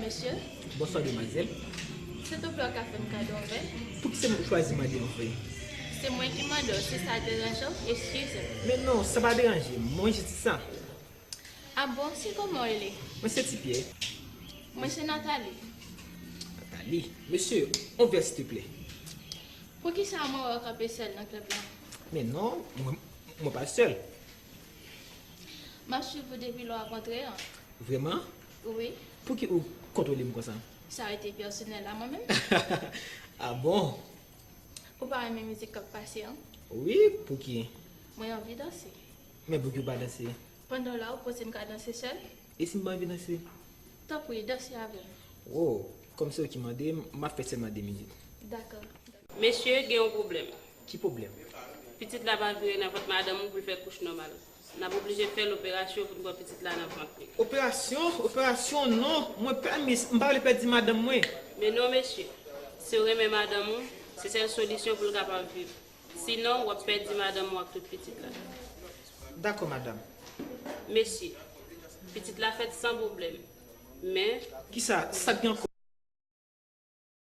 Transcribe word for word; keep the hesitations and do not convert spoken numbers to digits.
Mesye, Bonswa, demwazèl. silvouplè, w ka fè m kado yon vè? Poukisa w chwazi mande yon vè? Se mwen ki mande w, si sa deranje w, eskize m. Men non, sa pa deranje m. Mwen jis di sa. Ah bon, se kòman w rele? Mwen se Ti Pyè. Mwen se Nathalie. Nathalie. Mesye, yon vè, silvouplè. Poukisa mwen wè w kanpe sèl nan klèb la? Men non, mwen, mwen pa sèl. M ap swiv ou depi lè w ap antre an. Vrèman? Wi. Pouki ou kontwole m konsa? Sa rete pèsonèl a mwen menm. Ah bon? Ou pa renmen mizik k ap pase an? Wi, pouki? Mwen anvi danse. Men pouki ou pa danse? Pandan w la, ou panse m ka danse sèl? E si m pa anvi danse? Tanpri, danse avè m. Wo, kòm se ou ki mande, m ap fè sèlman de minit. Dakò. Mesye, gen yon pwoblèm. Ki pwoblèm? Pitit la pa vire nan vant madanm ou pou l fè kouch nòmal. N ap oblije fè l operasyon pou n pran pitit la nan vant li. Operasyon? Operasyon non! Mwen pa, m pa vle pèdi madanm mwen. Men non, mesye. Si w renmen madanm ou, se sèl solisyon pou l kapab viv. Sinon, w ap pèdi madanm ou ak tout pitit la. Dakò, madanm. Mesye, pitit la fèt san pwoblèm. Men, Kisa? Sa k gen ankò?